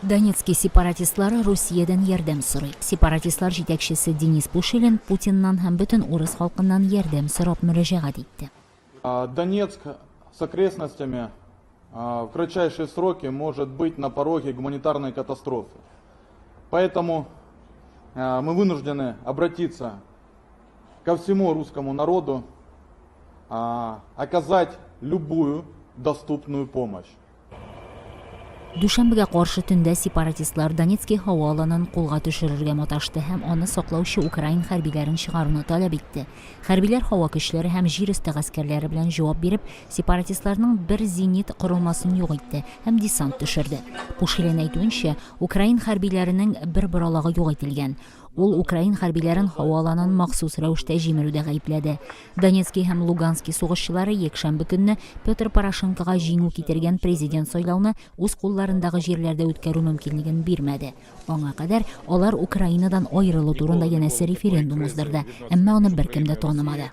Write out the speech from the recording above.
Донецки сепаратистлары Русиядән ярдәм сорый. Сепаратистлар җитәкчесе Денис Пушилин Путиннан һәм бөтен урыс халкыннан ярдәм сорап мөрәҗәгать итте. Донецк с окрестностями в кратчайшие сроки может быть на пороге гуманитарной катастрофы. Поэтому мы вынуждены обратиться ко всему русскому народу, оказать любую доступную помощь. Дүшәмбегә каршы төндә сепаратистлар Донецки һава аланын кулга төшерергә маташты һәм аны саклаучы украин хәрбиләрен чыгаруны таләп итте. Хәрбиләр һава көчләре һәм җир өсте гаскәрләре белән җавап биреп, сепаратистларның бер зенит корылмасын юк итте һәм десант төшерде. Пушилин әйтүенчә, украин хәрбиләренең бер боралагы юк ителгән. Ул украин хәрбиләрен һава аланын махсус рәвештә җимерүдә гаепләде. Донецки һәм Лугански сугышчылары якшәмбе көнне Петр Порошенкога җиңү китергән президент сайлауны үз кулларындагы җирләрдә үткәрү мөмкинлеген бирмәде. Аңа кадәр алар Украинадан аерылу турында янәсе референдум уздырды, әмма аны беркем дә танымады.